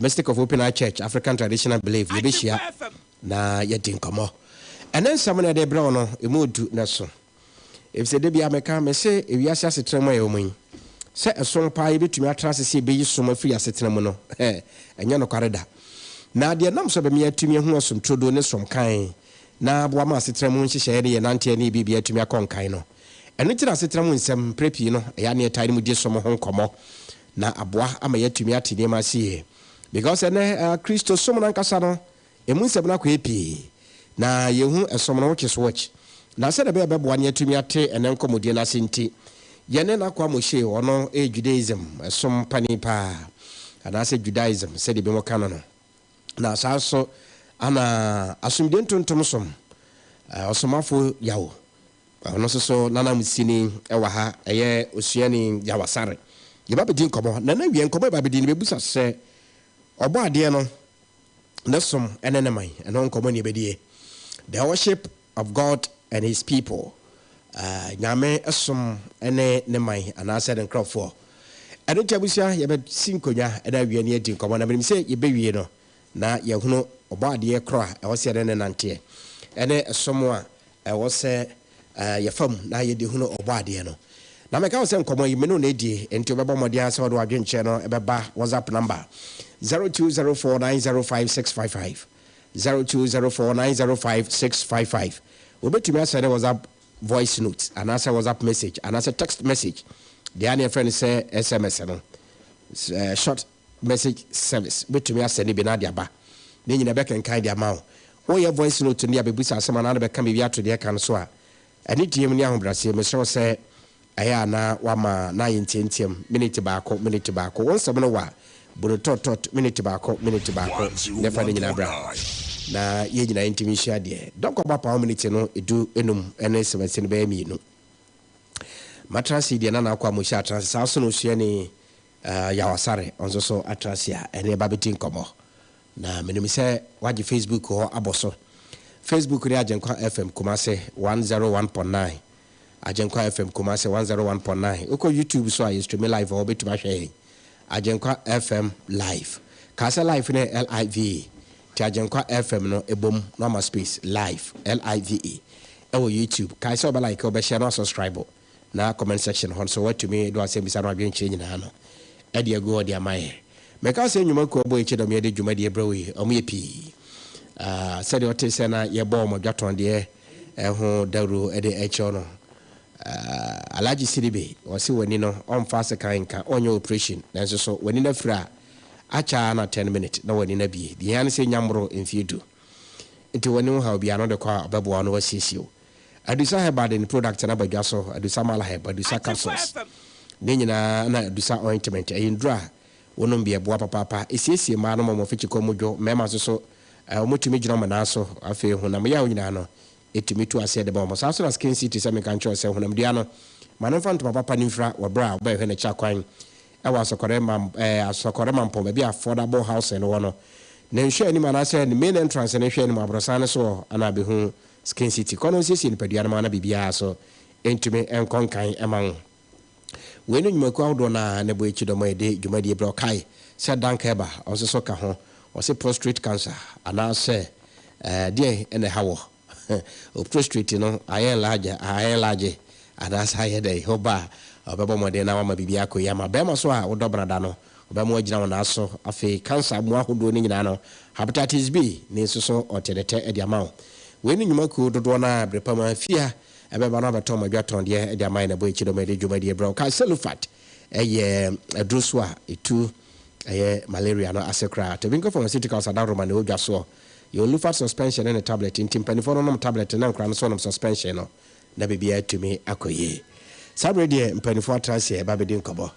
Mystic of Open Eye Church, African Traditional Belief, yɛbɛhyia na yɛdi nkɔmmɔ. Ɛnɛ nsɛm no yɛde brɛ wo no, ɛmu odu na so. Efisɛ da biara meka, mese ewiase asetena mu a yɛwɔ mu yi, sɛ ɛsom paa yɛbɛtumi atena ase sɛ yɛbɛyi som afiri asetena mu no, ɛnyɛ nokware da. Na deɛ ɛnam so bɛma yɛatumi ahu ɔsom turodoo ne som kann, na aboa ma asetena mu nhyehyɛeɛ ne yɛn nanteɛ ne yɛn biribiara atumi akɔ nkan no. Ɛno nti na asetena mu nsɛm, mprɛ pii no, ɛyɛ a na yɛtaa ne mu di som ho nkɔmmɔ, na aboa ama yɛatumi ate nneɛma ase yie. Because ɛnnɛ, Kristosom no ankasa no, Emu nsɛm no akɔyɛ pii, na yenhu ɛsom no which is which. Na sɛdeɛ ɛbɛyɛ a ɛbɛboa na yɛatumi ate ɛnnɛ nkɔmmɔdie no ase nti, yɛne n'akoa Moshe, ɔno yɛ Judaism som panin paa, anaasɛ Judaism sɛdeɛ binom ka no no. Na saa nso ana Asomdwie Ntontom som ɔsomafo Yao, ɔno nso so n'ananmusini wɔ ha, ɛyɛ osuani Yao Asare. Yɛba bɛdi nkɔmmɔ, na na wie nkɔmmɔ a yɛba bɛdi no, yɛbɛbisa sɛ, Ɔbɔadeɛ no, ne som ne ne man, ɛno nkɔmmɔ ne yɛbɛdie. The worship of God and his people, Nyame som ne ne man anaasɛ ne nkorɔfoɔ. Ɛno nti abusua yɛbɛsi nkonnwa na awie ne yɛadi nkɔmmɔ, na menim sɛ yɛbɛwie no na yɛahunu Ɔbɔadeɛ korɔ a ɛwɔ sɛ yɛne no nanteɛ, ɛne som a ɛwɔ sɛ yɛfa mu na yɛde hunu Ɔbɔadeɛ no. Na meka wo sɛ nkɔmmɔ yi, me ne wo na ɛdie, enti wobɛbɔ mmɔden ara sɛ wode w'adwenkyerɛ no bɛba WhatsApp number 0204905655, 0204905655. Wobɛtumi asɛne WhatsApp voice note anaasɛ WhatsApp message anaasɛ text message, deɛ a na yɛfrɛ no sɛ SMS no, short message service, wobɛtumi asɛne bi na ade aba. Ne nyinaa bɛkenkan de ama wo. Woyɛ voice note no de abɛbisa asɛm anaa wode bɛka biribi ato deɛ ɛka no so a, Anigyeɛ mu ne ahobrɛaseɛ, mesrɛ wo sɛ ɛyɛ a na woama no ayɛ ntiantiam, miniti baako, miniti baako. Wo nsɛm no wa, bu no tɔt-tɔt, miniti baako, miniti baako, na fa ne nyinaa bra, na yɛn nyinaa yɛntumi nsua adeɛ. Dɔnkɔ bɔ apaawa miniti no du num ne sɛmɛnti no bɛyɛ mmienu. Matena ase yi deɛ na Nana Amohyɛ atena ase, saa nso na osuani Yaw Asare nso so atena ase a ɛne yɛba bɛdi nkɔmmɔ. Na menim sɛ woagye Facebook hɔ abɔ so. Facebook ne Agyenkwa FM Kumasi 101.9. Agyenkwa FM Kumasi 101.9. Wokɔ YouTube so a yɛ streame live hɔ wobɛtumi ahwɛ yɛn. Agyenkwa FM Live. Kaa sɛ live no yɛ L-I-V-E. Nti Agyenkwa FM no ɛbom na wama space live, L-I-V-E, ɛwɔ YouTube. Kae sɛ wobɛ like, wobɛ share na wasubscribe. Na comment section hɔ nso woatumi de w'asɛmbisa no adwenkyerɛ nyinaa no de agu hɔ de ama yɛn. Meka sɛ nnwuma kuo abɔ akyi dɔm yɛde dwumadie brɛ wo yi, wɔn yɛ pii. Ah, sɛdeɛ ɔte sɛ na yɛbɔ wɔn adwatɔndeɛ ho dawuro de kyerɛw no. Ah, Alhaji Sidibe, ɔse w'ani no ɔmfa asekan nka, ɔnyɛ operation, nanso so w'ani no afiri a, akyɛ ara na 10 minutes na w'ani no abue. Deɛ hia ne sɛ nya mmoro mfeɛ du. Nti w'ani ho haw biara no wode kɔ a ɔbɛboa wo na wasiesie wo. Adusa Herbal de ne product no aba dwa so, Adusa Malaheb, Adusa Capsules, ne nyinaa na Adusa Ointment. Ɛyɛ nnuru a wonom bi a ɛboa papaapa. Ɛsiesie mmaa no ma wɔn afikyikɔ mu dwo, mmarima nso so wɔtumi gyina wɔn nan so. Afei honam yaw nyinaa no, ɛtumi tu aseɛ de ma wɔn. Saa nso na Skin City sɛ menka nkyerɛ wo sɛ honamdua no, ma no mfa ntoma papa no mfira wɔ berɛ a wobɛhwehwɛ no akyiri akwan wɔ Asɔkɔre Mam ɛɛ Asɔkɔre Mampɔn baabi a Affordable Housing no wɔ no. Ne nhwɛanim anaasɛ ne main entrance no nhwɛanim aborosan no so hɔ ana bɛhu Skin City, kɔ na onsiesie nipadua no ma na biribiara so ntumi nkɔ nkan mma wo. Wei ne nnwumakuo ahodoɔ no ara na ɛbɔ akyi dɔm a yɛde dwumadie brɛ wo. Kae sɛ Dank Herbal nso so ka ho. Wɔse prostrate cancer anaasɛ ɛɛ deɛn na ɛha wɔ? Wo prostrate no ayɛ enlarge a enlarge anaasɛ ayɛ dɛn? Woba a ɔbɛbɔ mmɔden na wama biribiara akɔ yie ama. Barima so a wodɔ brada no, Ɔbɛma woagyina wo nan so. Afei cancer mmoa ahodoɔ no nyinaa no, Hepatitis B ne nso so ɔte ne tɛ de ama wo. Wei ne nnwuma kuo dodoɔ no ara bere pa mu ara fie a ɛbɛba no abɛtɔn mo adwatɔndeɛ de ama yɛn ɛbɔ akyi dɔm a yɛde dwumadie brɛ wo. Kae sɛ Lufat yɛ aduro so a ɛtu ɛyɛ malaria no ase koraa. Tobinco Pharmaceuticals adaworoma na ɛwɔ dwa soɔ. Yɛwɔ Lufat suspension ne ne tablet nti mpaninfoɔ no nom tablet na nkwadaa no nso nom suspension no. na biribiara atumi akɔ yie. Saa berɛ deɛ mpanimfoɔ atena ase ɛba bɛdi nkɔmmɔ.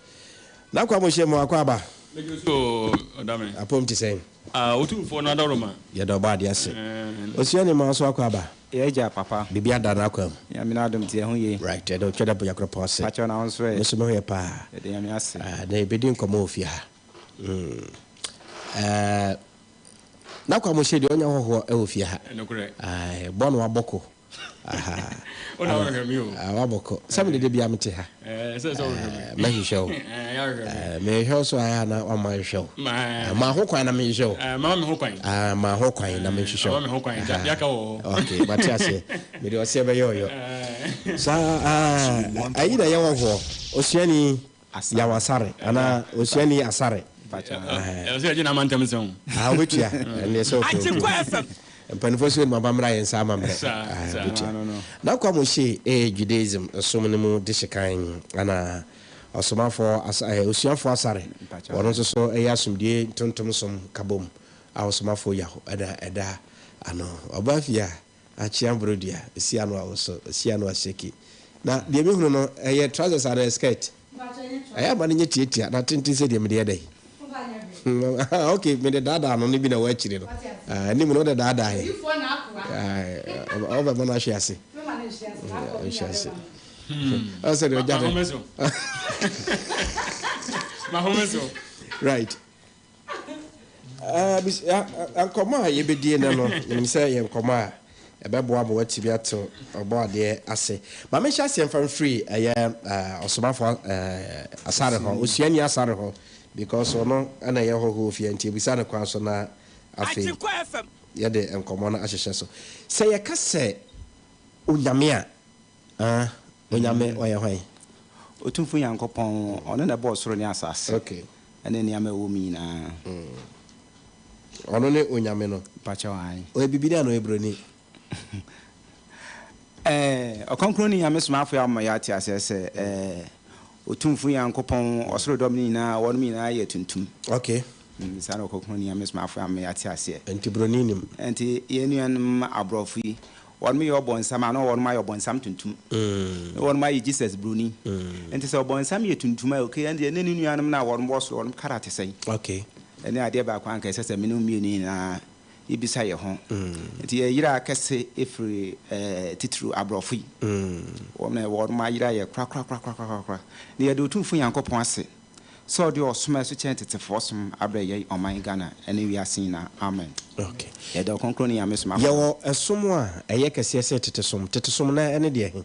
Na kwa mo hyɛ mu akɔ aba. Mɛdwo so ɔdame. Apom te sɛn? Ah, Otumfoɔ no adaworoma. Yɛda ɔbɔ adeɛ ase. Osuani ma nso akɔ aba. Yɛ agya papa. Biribi ada n'akwan mu. Nyame n'adom nti ɛho ye. Right, yɛda Otwa da Nyankopɔn ase. Pakyɛw na wo nso ɛ? Me nso me ho yɛ paa. Yɛda Nyame ase. Ah, na yɛbɛdi nkɔmmɔ wɔ fie ha. Mm. Eh, na kwa mo hyɛ deɛ ɔnyɛ hɔhoɔ wɔ fie ha. Nokorɛ. Aye, bɔ no abɔko. Aha. Wo na wohwehwɛ me o. Ah, wabɔkɔ. Sɛ mede da bia mete ha. Eh, sɛ sɛ wohwehwɛ me. Mɛhwehwɛ wo. Eh, yɛahwehwɛ me. Eh, mehwehwɛ wo so ayɛ a na wama hwehwɛ wo. Ma. Ma ho kwan na mehwehwɛ wo. Eh, ma me ho kwan. Ah, ma ho kwan na mehwehwɛ wo. Ma me ho kwan. Yaka wɔ hɔ. Okay, mate aseɛ. Mede ɔseɛ bɛyɛ ɔyɔ. Saa, ah, ayi na yɛwɔ hɔ. Osuani Yaw Asare anaa Osuani Asare. Ɛwɔ sɛ yɛgye n'ama ntɛm sɛn o. Ah, wobɛtua. Ɛnneɛ sɛ okay, okay. Mpanimfoɔ sɛ onum aba mmra yɛn nsa ama mmerɛ. Ah, wobɛtua. Na Kwame Oshie ɛyɛ Judaism som no mu dehyekan ana ɔsomafoɔ asa eh, osuafoɔ Asare. Wɔn nso so ɛyɛ asomdue ntontom som kabom a ɔsomafoɔ Yaho ɛna ɛda ano. Ɔbaa fie a Akyea brodua, esi ano a woso, esi ano a shake. Na deɛ me hunu no, ɛyɛ trousers anaa skirt? Ɛyɛ a ma no nyɛ tiatia na tenten sɛ deɛ mede yɛ dɛn? Ok, mede daadaa no no bi na ɛwɔ akyire no. Ah, anim no wode daadaa yɛ. Wobɛma no ahwe ase. Ahwe ase. Ɔsɛ deɛ ɔgya no. Mahome so. Right. Nkɔmmɔ a yɛbɛdie nnɛ no, menim sɛ ɛyɛ nkɔmmɔ a ɛbɛboa ma woatumi ato Ɔbɔadeɛ ase. Ma menhyɛ aseɛ mfa mfiri ɛyɛ Ɔsomafoɔ Asare hɔ, Osuani Asare hɔ, because ɔno na ɛyɛ hɔhoɔ fie nti yɛbisa no kwan so na afei yɛde nkɔmmɔ no ahyehyɛ so. Sɛ yɛka sɛ Onyame a, Ah, Onyame, ɔyɛ hwan? Otumfo Nyankopɔn, ɔno na ɛbɔɔ soro ne asase, ɛne nneɛma a ɛwɔ mu nyinaa. Ɔno ne Onyame no? Mpakyɛw, aane. Ɔyɛ bibini anaa ɔyɛ broni? Ɛɛ, Ɔkrɔnkrɔnni Nyame Somafo ama yɛate aseɛ sɛ, ɛɛ, Otumfo Nyankopɔn, ɔsoro dɔm no nyinaa, wɔnom nyinaa yɛ tuntum. Okay. Saa na Ɔkrɔnkrɔnni Nyame Somafo ama yɛate aseɛ. Nti broni nim? Nti yɛn nuanom aborɔfo yi, Wɔnom yɛ ɔbɔnsam a na wɔnom ayɛ ɔbɔnsam tuntum. Na wɔnom ayɛ Jesus broni. Nti sɛ ɔbɔnsam yɛ tuntum a okay ɛndeɛ ne ne nuanom no a wɔnom wɔ soro wɔnom kara te sɛn? Okay. Ɛne adeɛ baako a anka ɛsɛ sɛ me ne wo mmienu nyinaa yɛbisa yɛ ho. Nti yɛ yera kɛse firi eh titiriw abrɔfo yi. Wɔnom na wɔnom ayera yɛ korakorakorakorakorakora. Na yɛda Otumfo Nyankopɔn ase. Sɛ ɔde ɔsom a ɛso kyɛn tetefoɔ som abrɛ yɛn ɔman Ghana ɛne wiase nyinaa. Amen. Ok. Yɛda Ɔkronkronni Nyame Somafo. Yɛwɔ ɛsom a ɛyɛ kɛseɛ sɛ tete som. Tete som no ɛne deɛ he?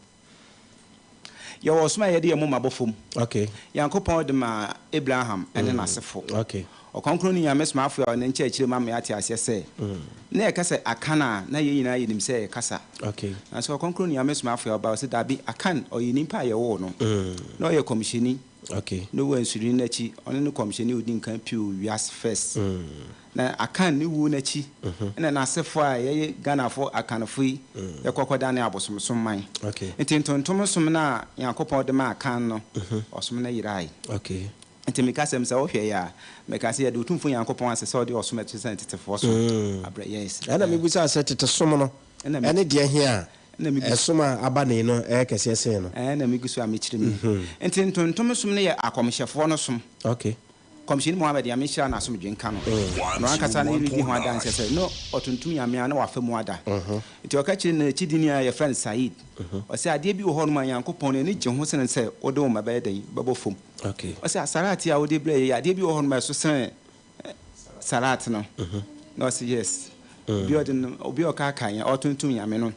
Yɛwɔ ɔsom a yɛde yɛn moma bɔ fam. Ok. Nyankopɔn de maa Abraham ɛne n'asefo. Ok. Ɔkronkronni Nyame Somafo a ne nkyerɛkyerɛ mu ama yɛate aseɛ sɛ, na yɛka sɛ Akan a, na yɛn nyinaa yɛnim sɛ ɛyɛ kasa. Ok. Nanso Ɔkronkronni Nyame Somafo a ɔbae, ɔse dabi, Akan ɔyɛ nipa a yɛwoo no. Na ɔyɛ kɔmhyɛni. Okay. Noah nsuyiri no akyi, ɔno ne kɔmhyɛni a odi nkan pioo wiase first. Na Akan ne wuo no akyi, ɛna n'asefoɔ a yɛyɛ Ghanafoɔ Akanfoɔ yi, yɛkɔ kɔdane abosomsom man. Okay. Nti ntontom som no a Nyankopɔn de maa Akan no, ɔsom no yerae. Okay. Nti me kasɛm sɛ wohwɛ yɛ a, meka sɛ yɛda Otumfoɔ Nyankopɔn ase sɛ ɔde ɔsom a ɛte sɛ tetefoɔ som abrɛ yɛn. Ɛna mebisaa sɛ tete som no ɛne deɛ he a Ɛsom a aba nei no yɛ kɛseɛ sen no. Ɛɛ na megu so a mekyerɛ mu yi. Nti ntontom som no yɛ akɔmhyɛfoɔ no som. Okay. Kɔmhyɛni Muhammad, Nyame nhyira na asomdwe nka no, ɔno ankasa no redi ho adanseɛ sɛ na ɔtontom Nyame a na wafa mu ada. Nti ɔka kyerɛ n'akyidini a yɛfrɛ no Said, ɔse adeɛ bi wɔ hɔ nom a Nyankopɔn n'ani gye ho sene sɛ wode wo mma bɛyɛ dɛn? Bɛbɔ fam. Okay. Ɔse Asaraate a wode brɛɛ yɛ yi, adeɛ bi wɔ hɔ nom a ɛso sene Salat no na ɔse yes obi a ɔde no obi a ɔkaakae yɛn ɔtontom Nyame no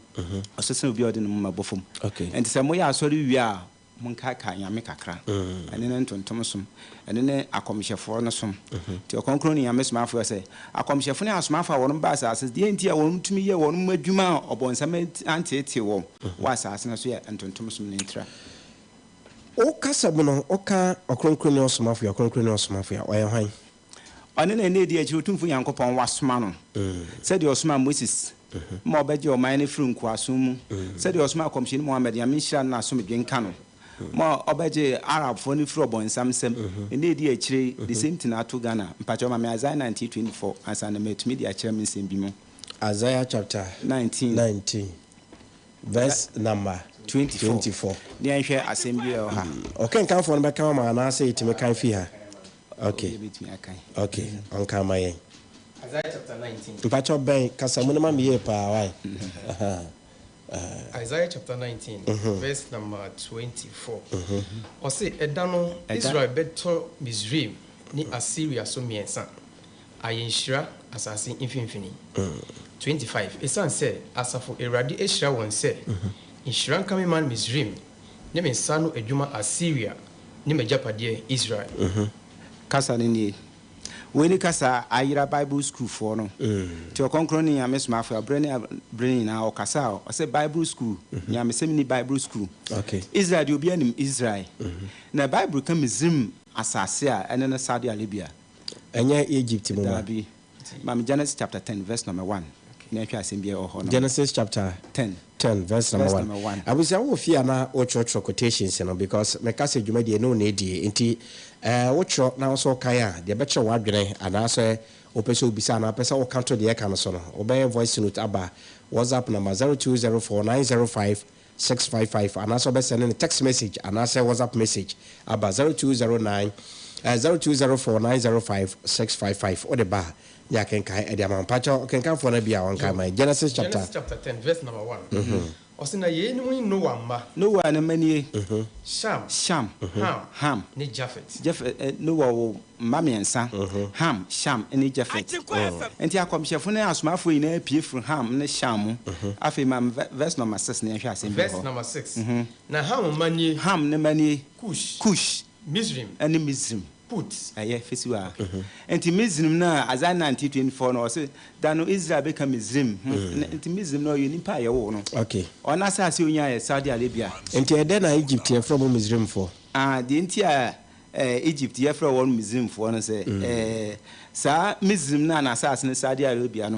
ɔsɛ sɛ obi a ɔde ne moma bɔ fam nti sɛ moyɛ asɔre wie a monkaakae Nyame kakra ɛno ne ntontom som ɛno ne akɔmhyɛfoɔ no som nti Ɔkrɔnkrɔnyi Nyame somafoɔ sɛ akɔmhyɛfoɔ ne asomafoɔ a wɔnom ba asaase deɛ nti a wɔnom tumi yɛ wɔnom adwuma a ɔbɔnsam anteetee wɔn wɔ asaase no so yɛ ntontom som no ntira. Wo kasa mu no, woka Ɔkronkronni Ɔsomafo yi, Ɔkronkronni Ɔsomafo yi a, ɔyɛ hwan? Ɔno na nna edi akyiri Otumfo Nyankopɔn wasoma no, sɛdeɛ ɔsomaa Moses ma ɔbɛgyee ɔman no firii nkoasom mu, sɛdeɛ ɔsomaa Kɔmhyɛni Muhammad, Nyame nhyira no na asomdwe nka no, ma ɔbɛgyee Arabfoɔ no firii ɔbɔnsam nsam. Nna edi akyire yi, the same thing ato Ghana. Mpakyɛw ma me Isaiah 19:24 ansa na matumi de akyerɛ me nsɛm bi mu. Isaiah chapter 19. 19. Verse number 24. Ne yɛnhwɛ asɛm bi a ɛwɔ ha. Ɔkenkanfoɔ no bɛka ama anaasɛ yɛtumi kan firi ha? Ok. Obi bɛtumi akan. Ok, ɔnka ama yɛn. Isaiah chapter 19. Mpakyɛw bɛn kasamu no ma me yie paa wai. Isaiah chapter 19 verse number 24. Ɔse ɛda no Israel bɛtɔ Misraim ne Assyria so mmiɛnsa. Ayɛ nhyira asase mfimfini. 25 ɛsiane sɛ Asafo Awurade ahyira wɔn sɛ, Nhyira nka me man Misraim, ne me nsa ano adwuma Asiria, ne m'agyapadeɛ Israel. Kasa no nie. Wei ne kasa a ayera Bible sukuufoɔ no. Nti Ɔkronkronni Nyame Somafo a berɛ ne berɛ nyinaa ɔkasa a ɔsɛ Bible sukuu, Nyamesɛm nni Bible sukuu. Israel deɛ obiara nim Israel. Na Bible ka Misraim asase a ɛno ne Saudi Arabia. Ɛnyɛ Egypt mu ma. Daabi. Ma me Genesis chapter 10 verse number 1 na yɛnhwɛ asɛm bi a ɛwɔ hɔ no. Genesis chapter 10. 10 verse number Verse 1. number 1. Abusua wowɔ fie a na wotwerɛtwerɛ quotations no because meka sɛ dwumadie ne wo na ɛdie nti eh, wotwerɛ na wo nso wokan a deɛ ɛbɛkyerɛ w'adwene anaasɛ wopɛ sɛ wobisa anaa wopɛ sɛ woka to deɛ ɛka no so no wobɛyɛ voice note aba WhatsApp number 0204 905 655 anaasɛ wobɛsɛne no text message anaasɛ WhatsApp message aba 0209 eh, 0204 905 655 wode ba a ne akenkan ɛde ama wo. Mpakyɛw ɔkenkanfoɔ no bi a ɔnkan ma yɛn. Genesis chapter. Genesis chapter 10 verse number 1. Ɔse, Na yeinom ne Noa mma. Noa ne mma nie, Sham, Sham, Ham, Ham, ne Jafet. Jafet, Noa woo mma mmiɛnsa, Ham, Sham, ne Jafet. Enti akɔmhyɛfo ne asomafoɔ nyinaa pue firi Ham ne Sham mu. Afei ma me verse number 6 na yɛnhwɛ asɛm bi wɔ Verse hɔ. number 6. Na Ham mma nie, Ham ne mma nie, Kush, Kush, Misraim, ne Misraim. Put. Ɛyɛ fesi hɔ a. Nti Misraim no a Isaiah 19:24 no ɔse da no Israel bɛka Misraim ho. Nti Misraim no ɔyɛ nipa a yɛwoo no. Okay. Ɔno asase a onyaa yɛ Saudi Arabia. Nti ɛdɛn na Egypt yɛfrɛ ɔmo Misraimfoɔ? Ah, deɛ nti a eh, Egypt yɛfrɛ wɔn Misraimfoɔ no sɛ eh, saa Misraim no a n'asase no Saudi Arabia no,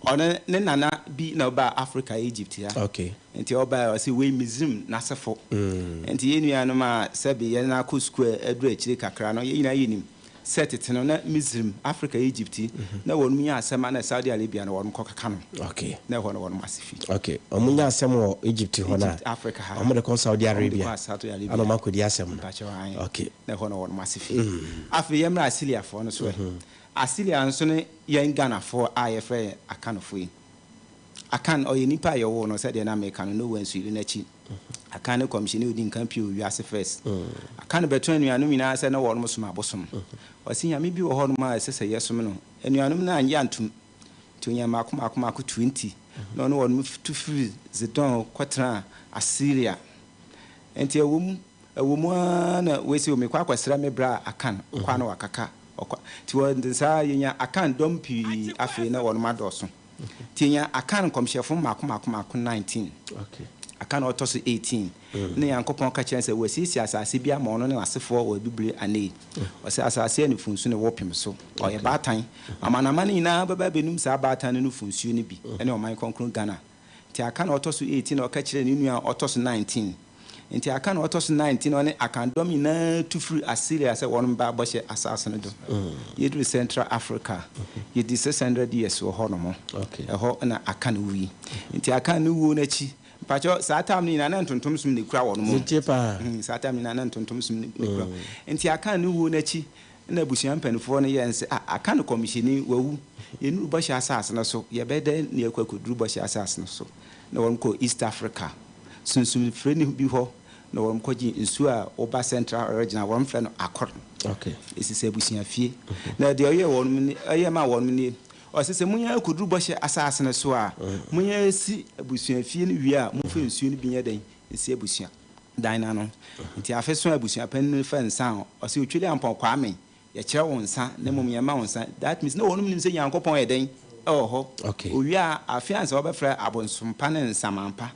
ɔno ne nana bi na ɔbaa Africa Egypt ha. Okay. Nti ɔbae ɔse wei Misrim n'asefo. Nti yɛn nuanom a sɛbe yɛn akɔ sukuu a aduru akyire kakra no, yɛn nyinaa yɛnim sɛ tete no na Misrim, Africa, Egypt, na wɔnom nya asɛm a na Saudi Arabia na wɔnom kɔkeka no. Okay. Na ɛhɔ na wɔnom ase fi. Okay. Wɔn nya asɛm wɔ Egypt hɔ na Egypt, Africa ha. Wɔn de kɔ Saudi Wɔn de Arabia. kɔ Saudi Arabia. Ɛna wɔn akɔdi asɛm no. Mpakyɛw, ae. Okay. Na ɛhɔ na wɔnom ase fi. Afei yɛmmra Assyriafoɔ no so ɛ. Assyria nso ne yɛn Ghanafoɔ a yɛfrɛ yɛn Akanfoɔ yi. Akan, ɔyɛ nipa a yɛwoo no sɛdeɛ na meka no, Noah nsuyiri no akyi. Akan ne kɔmhyɛni a ɔdi nkan pue wɔ wiase first. Akan bɛtoo anuanom nyinaa sɛ na wɔnom som abosom. Ɔse Nyame bi wɔ hɔ nom a ɛsɛ sɛ yɛsom no. Anuanom no annye antom. Nti ɔnyaa mmaako mmaako mmaako 20 na ɔne wɔnom tu firi Zidon kɔtenaa Asiria. Nti ɛwɔ mu, ɛwɔ mu ara na wei se mekɔ akɔsrɛ me bra Akan, ɔkɔ a na wakaka, ɔkɔ. Nti wɔde saa yɛnya Akan dɔm pii afei na wɔnom adɔɔso. Nti yɛnya Akan nkɔmhyɛfo mmaako mmaako mmaako 19. Akan a ɔtɔ so 18. Ne Nyankopɔn ka kyerɛ no sɛ wasiesie asase bi ama ɔno ne n'asefoɔ wɔ Abibire Anei. Ɔsɛ asase a nufunsu ne wɔ pem so. Ɔyɛ baatan. Amanaman nyinaa bɛba abɛnum saa baatan no nufunsuo no bi ne ɔman kronkron Ghana. Nti Akan a ɔtɔ so 18 na ɔka kyerɛɛ ne nua a ɔtɔ so 19. Enti Akan a ɔtɔ so 19 no ɔne Akan dɔm nyinaa tu firi Asiria sɛ wɔn ba bɔhyɛ asaase no do. Yɛduru Central Africa, yɛdi 600 years wɔ hɔ nom. Ɛhɔ na Akan wui. Nti Akan ne wuo no akyi, mpakyɛw saa time no nyinaa na ntontom som na ekura wɔn mo. Metie paa. Saa time no nyinaa na ntontom som na ekura. Nti Akan ne wuo no akyi, na abusua mpanimfoɔ no yɛɛ sɛ, ah, Akan kɔmhyɛni wawu, yɛnnuru bɔhyɛ asase no so, yɛbɛyɛ dɛn na yɛakɔ akɔduru bɔhyɛ asase no so? Na wɔn kɔ East Africa, sunsumfrɛni bi hɔ na wɔn kɔgye nsuo a woba Central Region a wɔn frɛ no Akor. Ɛsisi abusua fie. Na deɛ ɔyɛ wɔn ni, ɔyɛ ma wɔn nie. Ɔsɛ sɛ munya akɔduru bɔhyɛ asase no so a, munya si abusua fie no wie a, momfa nsuo no bi nyɛ dɛn nsi abusua dan no ano. Nti afe so a abusua panin no fa nsa a, ɔsɛ Otweli Ampɔn Kwame, yɛkyerɛ wo nsa na mmom yɛmma wo nsa. That means na wɔnom nim sɛ Nyankopɔn yɛ dɛn ɛwɔ hɔ. Owie a, afe ansa wɔbɛfrɛ abosompa ne nsamampa.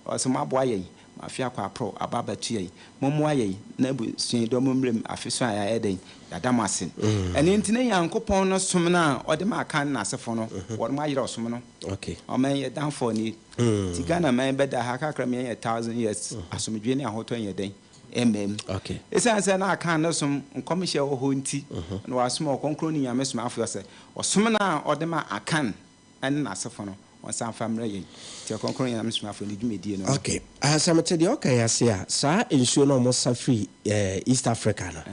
Ɔsɛ moaboa yɛn, afe akɔ aporɔw aba abɛto yɛn. Mommoa yɛn na abusua yi dɔm mmerɛ mu afe so a yɛayɛ dɛn, yɛada mo ase. Ɛno nti na Nyankopɔn no som no a ɔde ma Akan ne n'asefo no, wɔnom ayerɛ ɔsom no. Ɔman yɛ downfall nie. Nti Ghana man bɛda ha kakra ma yɛnyɛ 1000 years asomdwoe ne ahotɔ nyɛ dɛn ɛmma mu. Ɛsiane sɛ na Akan no som nkɔmhyɛ wɔ hɔ nti, na wasoma ɔkronkronni Nyame somafoɔ sɛ ɔsom no a ɔde ma Akan ne n'asefo no, ɔnsan mfa mmrɛ yɛn. Nti ɔkronkronni Nyame somafoɔ ne dwumadie no no. Okay. Sɛ mete deɛ ɔka yi ase a, saa nsuo no a wɔsa firi East Africa no,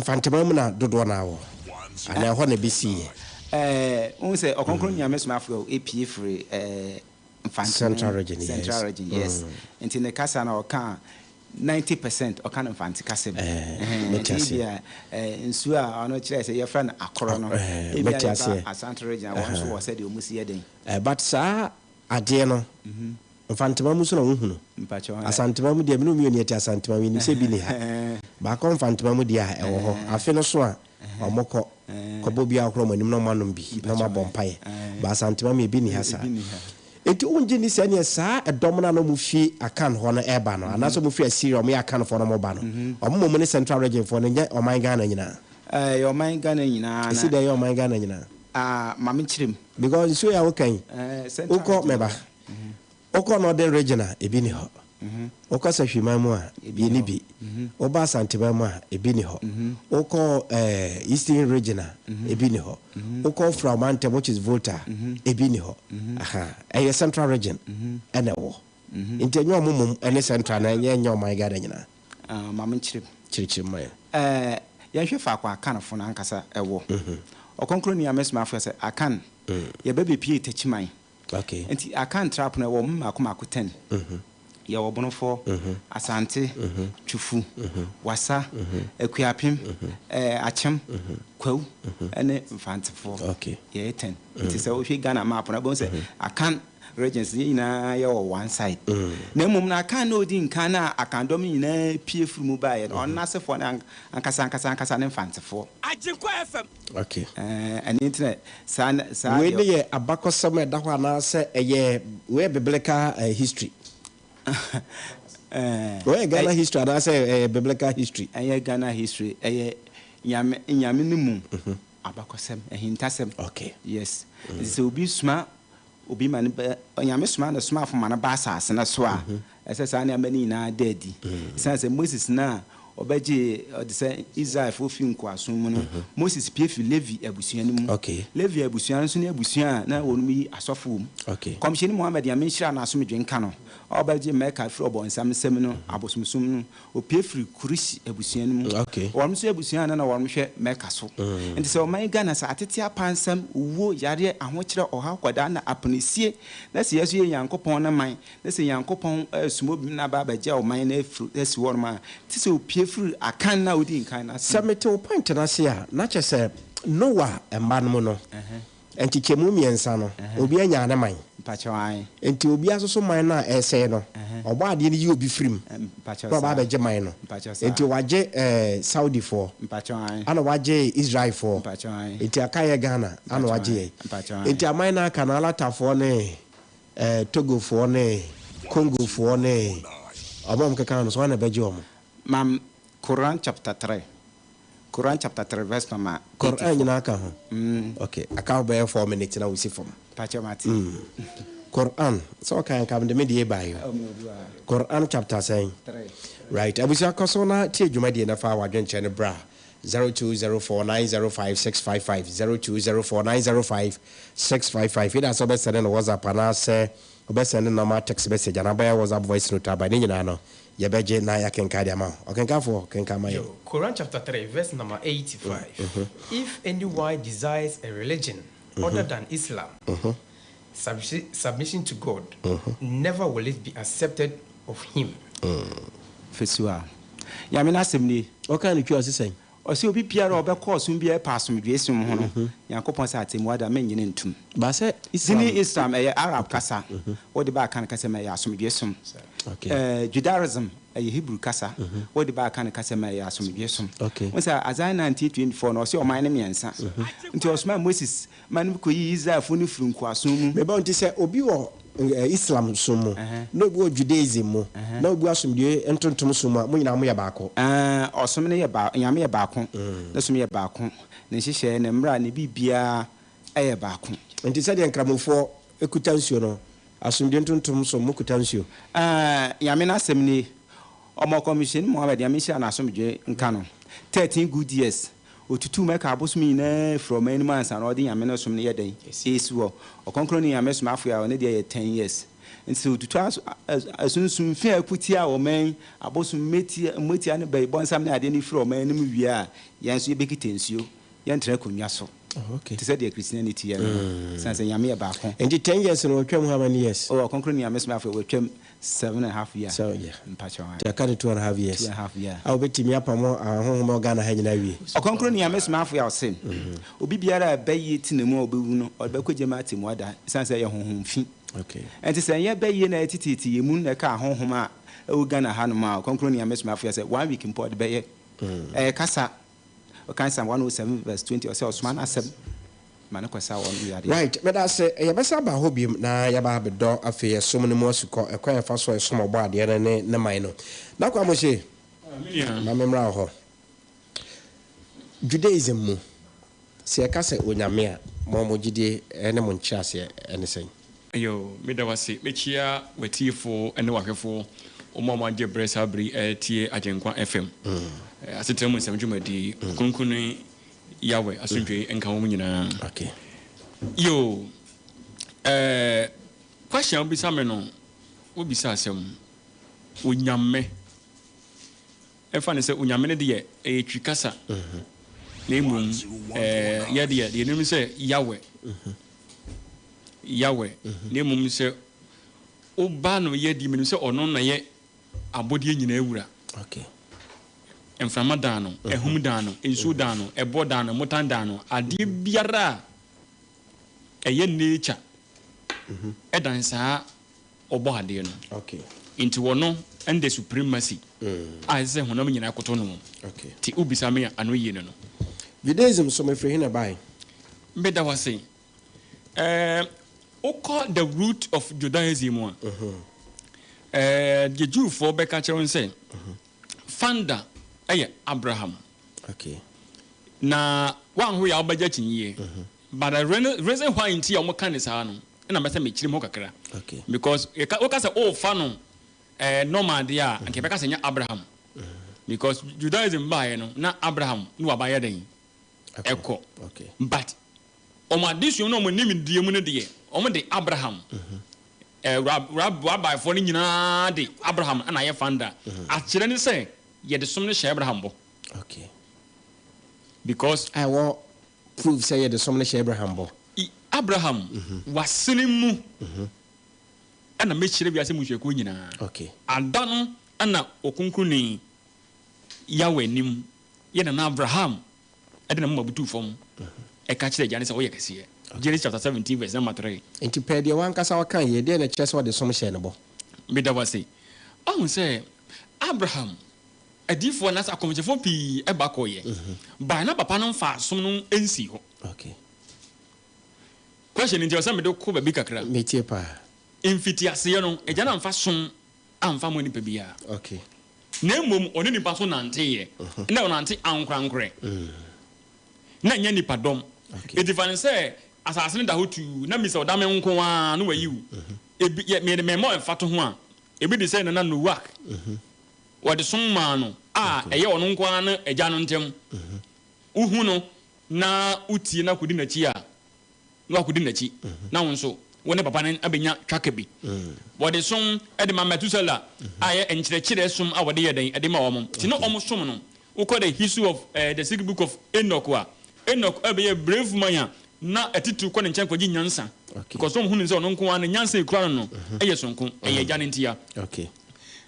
Mfantema mu na dodoɔ no ara wɔ, anaa ɛhɔ na ɛbɛsiiɛ? Wohu sɛ ɔkronkronni Nyame somafoɔ pue firi Mfantema Central region, yes. Central region, yes. Nti ne kasa no ɔka a, 90% ɔka no Mfantse kasa mu. Ɛɛ, mete Nti aseɛ. ebia nsuo a ɔno kyerɛ sɛ yɛfrɛ no akorɔ no, Ɛɛ, ebia mete yɛba aseɛ. Asante region a, wɔn nso wɔ sɛdeɛ wɔn si yɛ den. Ɛɛ, but saa adeɛ no, Mfantema mu nso na wohunu. Mpakyɛw, ɛ. Asantema mu deɛ, me ne wo mmienu yɛte Asantema mu, yɛnim sɛ bi nni ha. Baakɔ Mfantema mu deɛ a, ɛwɔ hɔ. Afe no so a, wɔkɔ kɔbɔ bi ahorow wɔn anim na wɔanom bi na wɔabɔ mpaeɛ. But Asantema mu ebi nni ha saa. Enti wongye nni sɛ ɛneɛ saa ɛdɔm no a na wɔfi Akan hɔ no reba no, anaasɛ wɔfi Assyria a wɔyɛ Akanfoɔ na wɔba no, wɔn mmom ne Central Region foɔ no, nyɛ ɔman Ghana nyinaa? Ɛyɛ ɔman Ghana nyinaa na. Ɛsi dɛn yɛ ɔman Ghana nyinaa? Ah, ma me nkyerɛ mu. Because nsuo yi a woka yi, Central wokɔ, Region mɛba, hɔ. wokɔ Northern Region a, ebi nni hɔ. Wokɔ Sahwiman mu a, yɛnni bi. Woba Asanteman mu a, ebi nni hɔ. Wokɔ Eastern Region a, ebi nni hɔ. Wokɔ Frao mantam which is Volta a, ebi nni hɔ. Aha, ɛyɛ Central Region ɛna ɛwɔ. Nti ɛnyɛ wɔn mmom ne Central na ɛnyɛ ɛnyɛ ɔman Ghana nyinaa. Ah, ma menkyerɛ mu. Kyerɛkyerɛ mu ma yɛn. Eh, yɛnhwɛ faako a Akanfo no ankasa wɔ. Ɔkronkronni Amesomafoɔ sɛ, Akan, yɛba bɛpie Takyiman. Okay. Nti Akan trap no ɛwɔ mu mmaako mmaako ten. Yɛwɔ Bonofoɔ, Asante, Twufu, Wassa, Akuapem, ɛɛ Akyem, Kwawu ɛne Mfantefoɔ. Okay. Yɛyɛ ten. Nti sɛ wohwɛ Ghana map no a wobɛhu sɛ Akan regions yɛn nyinaa yɛwɔ one side. Na mmom no Akan na ɔdi nkan na Akan dɔm no nyinaa pue firi mu baeɛ no, ɔno n'asefoɔ no ankasa ankasa ankasa ne Mfantefoɔ. Agyenkwa FM. Okay. Ɛɛ, ɛno nti na saa na saa Wei deɛ. ne yɛ abakɔsɛm a ɛda hɔ anaasɛ ɛyɛ wei yɛ biblical eh, history? Ɛɛ, Wei yɛ Ghana history anaasɛ ɛyɛ biblical history? Ɛnyɛ Ghana history, ɛyɛ Nyame Nyame no mu abakɔsɛm, ahintasɛm. Okay. Yes. Nti sɛ obi soma obi ma no ba, Onyame soma ne somafo ma no ba asase no so a, ɛsɛ saa nneɛma no nyinaa da adi. Esiane sɛ Moses no a ɔbɛgyee ɔde sɛ Israelfo fii nkoasom mu no, Moses pue fi Levi abusua no mu. Levi abusua no nso ne abusua a na wɔnom yi asɔfo wɔ mu. Kɔmhyɛni Muhammad, Nyame nhyira no asomdwe nka no, a ɔbɛgye Mecca firi ɔbɔnsam nsam no, abosomsom no, Opue firi Quraysh abusua no mu. Wɔn nso yɛ abusua a na na wɔn hwɛ Mecca so. Nti sɛ ɔman Ghana sɛ atete apansam, owuo, yareɛ, ahokyerɛ, ɔhaw, kwadaa na apenesie, na sɛ yɛ nso yɛ Nyankopɔn ne man, na sɛ Nyankopɔn resoma obi na aba abɛgye ɔman no afiri asi hɔ nom a, te sɛ opue firi Akan no a odi nkan no ase Sɛ mu. mete wo point no ase a, na kyerɛ sɛ Noah mma no mu no, Nkyekyɛmu miɛnsa no, obiara nyaa ne man. Nti obiara nso so man no a ɛresɛe no, Ɔbɔadeɛ no yi obi firi mu na ɔba abɛgye man no. Nti wagye Saudifoɔ, ɛna wagye Israelfoɔ, nti aka yɛ Ghana ɛna wagye yɛn. Nti aman no aka no, Alatafoɔ ne Togofoɔ ne Congofoɔ ne wɔn a wɔkeka ho no, so hwan na ɛbɛgye wɔn? Mam Quran chapter 3 Quran chapter 3 verse number Quran 84. nyinaa ka ho? Ok, aka wo bɛyɛ 4 minutes na wosi fam. Pakyɛ mate. Quran, sɛ ɔka nka mede me deɛ baeɛ o. Oh, me obi wa. Quran chapter sɛn? 3. Right, abusua kɔ so na tie dwumadie na fa w'adwenkyerɛ no bra 0204905655 0204905655 either sɛ wobɛsɛne no WhatsApp anaasɛ wobɛsɛne normal text message anaa wobɛyɛ WhatsApp voice note aba ne nyinaa no Yɛbɛgye na yɛakenkan de ama wo. Ɔkenkanfoɔ, kenkan ma yɛn. Yo, Quran chapter 3 verse number 85 If anyone desires a religion other than Islam, submission to God, never will it be accepted of him. Fasuo Nyame n'asɛm nie. Ɔkaa no twi a, ɔse sɛn? Ɔse obi biara a ɔbɛkɔ ɔsom biara ɛpa asomdwoe som ho no, Nyankopɔn sɛ atemmu ada mennye no ntom. Ba sɛ Islam. Dini Islam ɛyɛ Arab kasa, wode ba Akan kasa mu a ɛyɛ asomdwoe som. Judaism ɛyɛ Hebrew kasa, wode ba Akan kasa mu a ɛyɛ asomdwoe som. Wohu sɛ Isaiah 19:24 no ɔse ɔman no mmiɛnsa nti ɔsomaa Moses ma no kɔyii Israelfoɔ no firii nkoasom mu. Meba nti sɛ obi wɔ Islam som mu, na obi wɔ Judaism mu, na obi wɔ asomdwoe ntontom som mu a, mo nyinaa moyɛ baako? Ɔsom no yɛ baako, Nyame yɛ baako, ne som yɛ baako, ne nhyehyɛɛ, ne mmara, ne biribiara yɛ baako. Nti sɛdeɛ Nkramofoɔ kuta nsuo no, asomdwoe ntontom som mo kuta nsuo? Nyame n'asɛm nie, Ɔma Ɔkɔmhyɛni Muhammad, Nyame nhyira na asomdwoe nka no, 13 good years, Otutuu Mɛka abosom nyinaa firii ɔman no mu ansa na ɔde Nyame no som no yɛ dɛn? Esi hɔ. Ɔkrɔnkrɔnyi Nyame somafo yi a ɔne deɛ yɛ 10 years. Nti sɛ otutu asunsum fi a ɛko tia ɔman yi, abosom, mmetia, mmoatia ne bɛyi, bɔnsam ne adeɛ no firi ɔman no mu wie a, yɛn nso yɛbɛkita nsuo, yɛntena akonnwa so. Oh, okay. Te sɛ deɛ Christianity yɛ no no. Sane sɛ Nyame yɛ baako. Nti 10 years no watwam how many years? Oh, Ɔkronkron Nyame Somafo watwam 7½ year. So, yeah. Mpakyɛw ae. Nti aka no 2½ years. 2½ year. A wobɛtumi apamo ahonhom a ɛwɔ Ghana ha nyinaa awie. Ɔkronkron Nyame Somafo a ɔse, Obi biara a bɛyie te ne mu a ɔbɛwu no, ɔde bɛkɔ gyam atemmu ada, ɛsiane sɛ ɛyɛ honhom fi. Okay. Ɛnti sɛ ɛnyɛ bɛyie na ɛteteete yɛn mu na ɛka ahonhom a ɛwɔ Ghana hanom a, Ɔkronkron Nyame Somafo a sɛ one week mpo ɔde bɛyɛ. Ɛyɛ kasa. Ɔkan Psalm 107 verse 20, ɔsɛ ɔsoma n'asɛm ma no kɔsa wɔn yadeɛ. Right, meda ase. Yɛbɛsan aba hɔ biom na yɛaba abɛdɔ afei ɛsom no mu asukɔ, ɛkwan a yɛfa so ɛsom Ɔbɔadeɛ no ne Ne man no. Nako Amohye, Me nua. ma memmra wo hɔ. Judaism mu, sɛ yɛka sɛ Onyame a, mo mo gyidie ne mo nkyerɛaseɛ ne sɛn? Yoo, meda wo ase. Mekyia w'atiefo ne w'ahwɛfo, wɔn a wɔagye bere saa bere yi retie Agyenkwa FM, asetra mu nsɛm dwumadi, Ɔkronkronni Yahweh asomdwoe nka wɔn nyinaa. Okay. Yoo, eh, question a wobisa me no, wobisa asɛm. Onyame. Ɛmfa no sɛ Onyame no deɛ ɛyɛ Twi kasa na mmom yɛ deɛ deɛ yɛnim sɛ Yahweh, Yahweh, na mmom sɛ woba no yɛ deɛ menim sɛ ɔno na yɛ abɔdeɛ nyinaa wura. Mframa dan no, ahum dan no, nsuo dan no, ɛbɔ dan no, mmotan dan no, adeɛ biara a ɛyɛ nature ɛdan saa ɔbɔ adeɛ no. Nti ɔno ɛne the supremacy a ɛsɛ sɛ honam nyinaa koto no. Nti wobisa me a, ano yie ne no. Judaism so mefiri he na ɛbae? Meda wo ase. Ɛɛ, wokɔ the root of Judaism a, ɛɛ, deɛ Jewfoɔ bɛka kyerɛ wo ne sɛ, founder yɛ Abraham. Na woanho yɛ a wobɛgye akyinnyeɛ. But the reason why nti a wɔka no saa no, ɛna mɛsɛ mekyerɛ mu hɔ kakra. Because yɛka woka sɛ wofa no eh, normal deɛ a, anka yɛbɛka sɛ nyɛ Abraham. Because Judaism baeɛ no, na Abraham ne waba yɛ dɛn? Ɛkɔ. But wɔn adesua mu ne wɔn nimdeɛ mu no deɛ, wɔn de Abraham. Eh, rabbifoɔ no nyinaa de Abraham na ayɛ founder. Akyerɛ ne sɛ yɛde som no hyɛ Abraham bɔ. Because. Ɛwɔ prove sɛ yɛde som no hyɛ Abraham bɔ. I Abraham, w'asene mu na mɛhyira wiase mmusuakuo nyinaa. Ada no na Ɔkronkronni Yahweh anim yɛ nana Abraham de ne moma butuu fam ka kyerɛɛ Agya no sɛ, Woyɛ kɛseɛ. Genesis chapter 17 verse number 3. Enti pɛɛ deɛ w'ankasa wokaeɛ yi, ɛdeɛn na ɛkyerɛ sɛ ɔde som hyɛɛ no bɔ? Meda wo ase. Woahu sɛ Abraham Adiyifoɔ anaasɛ akɔmhyɛfoɔ pii ba kɔeɛ, but na papa no mfaa som no nsii hɔ. Question nti ɛwɔ sɛ mede wo kɔ baabi kakra. Metie paa. Mfitiaseɛ no, agya no amfa som amfa ammɔ nipa biara. Na mmom ɔne nipa nso nanteeɛ. Na ɔnante ankorankorɛ. Na ɛnyɛ nipadɔm. Enti fa no sɛ asase no da hɔ tuu, na Mr. Ɔdame nko ara na wayi wo. Ebi, yɛ, mede memmɔ mfatoho a, ebi te sɛ Nana Nowak. Wɔde som maa no a ɛyɛ ɔno nko ara ne Agya no ntam. Wohu no na wotie na kodi n'akyi a, na wakodi n'akyi, na wo nso wo ne papa no abɛnya twaka bi. Wɔde som de ma Metusela a ɛyɛ nkyerɛkyerɛ som a wɔde yɛ dɛn de ma wɔn. Nti na wɔn som no, wokɔ the history of the secret book of Enoch a, Enoch bɛyɛ brave man a na atitiriw kɔ ne nkyɛn kɔgye nyansa because wɔn hunu sɛ ɔno nko ara ne nyansa a ekura no no yɛ sononko, ɛyɛ Agya no ntia.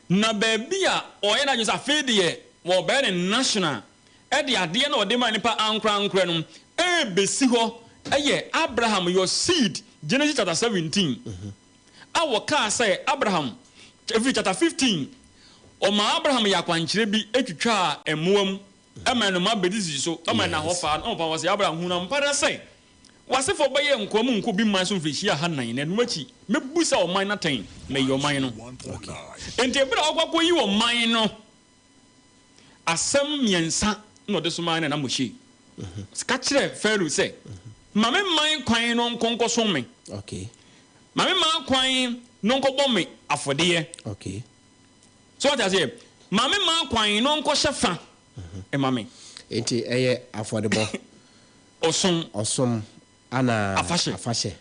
Na baabi a ɔyɛ n'adwene sɛ afei deɛ wɔbɛyɛ no national de adeɛ no a ɔde maa nnipa ankorankorɛ no rebɛsi hɔ yɛ Abraham your seed, Genesis chapter 17, a wɔkaa sɛ Abraham, ɛfiri chapter 15, ɔmaa Abraham yɛ akwankyerɛ bi twitwaa mmoa mu ma nnomaa bɛdidii so ma ɛnna hɔ faa no. Ɔma wɔsɛ Abraham hunu ampa ara sɛ w'asefoɔ bɛyɛ nkoa mu nko bi man so mfirihyia ahanan, na ɛno akyi mɛbu saa ɔman no atɛn mayi ɔman no. Enti ɛberɛ a ɔkɔ akɔyi ɔman no, asɛm mmiɛnsa na ɔde somaa ne nana Moshe. Ka kyerɛ Farao sɛ, Ma me man kwan no nkɔ nkɔsom me. Ma me man kwan no nkɔbɔ me afɔdeɛ. So wate aseɛ? Ma me man kwan na ɔnkɔhyɛ fa ma me. Enti ɛyɛ afɔrebɔ. Ɔsom. Ɔsom ana afahyɛ. Afahyɛ.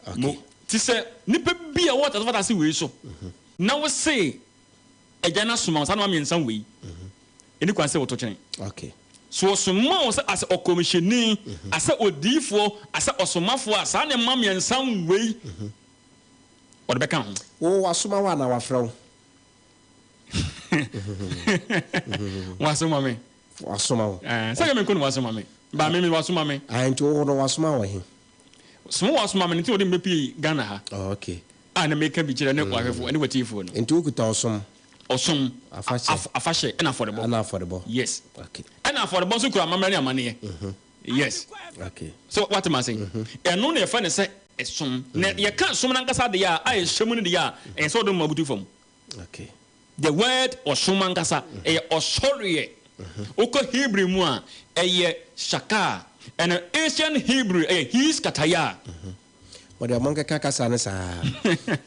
Okay. Mo, te sɛ nipa bi a ɔwɔ asase asase wei so, na wo se Agya no asoma wo saa nnoɔma mmiɛnsa wei, ɛni kwan sɛ woto kyene. Okay. So ɔsomaa wo sɛ asɛ ɔkɔmhyɛni, asɛ odiyifoɔ, asɛ ɔsomafoɔ a, saa nneɛma mmiɛnsa wei ɔde bɛka ho. Wo wasoma wo anaa wafrɛ wo? Wasoma me. Wasoma wo. Ɛɛ, sɛ yɛ me nko na wasoma me. Ba me me wasoma me. Ah, nti wo no wasoma wɔ he? Soma wasoma me no nti na ɔde me bɛpue Ghana ha. Oh, okay. A na meka bi kyerɛ ne wahwɛfoɔ ne w'atiefoɔ no. Nti wokuta ɔsom? Ɔsom, Afahyɛ. afahyɛ ɛna afɔrebɔ. Ɛna afɔrebɔ. Yes. Okay. Ɛna afɔrebɔ nso kura amammerɛ ne amanneɛ. Yes. Okay. So wate ma ase? Ɛno na yɛfrɛ no sɛ ɛsom. Na yɛka som no ankasa deɛ a, a ɛhyɛ mu no deɛ a, ɛyɛ sɛ wode moma butu fam. Okay. The word ɔsom ankasa, ɛyɛ ɔsɔreɛ. Wokɔ Hebrew mu a, ɛyɛ shakar. Ɛna ancient Hebrew, ɛyɛ his kataya. Mo deɛ monkeka kasa no saa.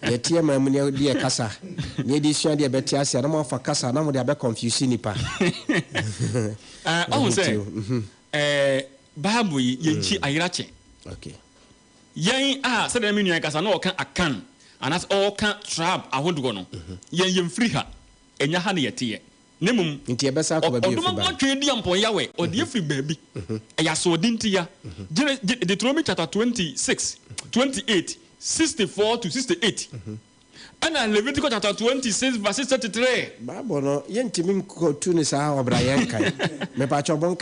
Yɛte yɛ man mu na yɛde yɛ kasa na yɛde sua deɛ ɛbɛte aseɛ na moafa kasa na mode abɛ confuse nnipa. Ɛɛ, ɔhu sɛ, ɛɛ, Bible yi, yɛnkyi ayera kyɛ. Okay. Yɛn a, sɛdeɛ me nua kasa na ɔka Akan anaasɛ ɔka tribe ahodoɔ no, yɛn yɛmfiri ha, ɛnyɛ ha na yɛteɛ. Na mmom, Nti yɛbɛsan akɔ baabi a ɔdom yɛfiri baeɛ. nkoa twe di ampɔn Yahweh, ɔde afiri baabi. Ɛyɛ asoɔden ntia. Gene, Deuteronomy chapter 26, 28, 64 to 68. Ɛna Leviticus chapter 26 verse 33. Bible no, yɛntumi nkɔtu no saa ɔbra yɛnkan. Mepakyɛw monka.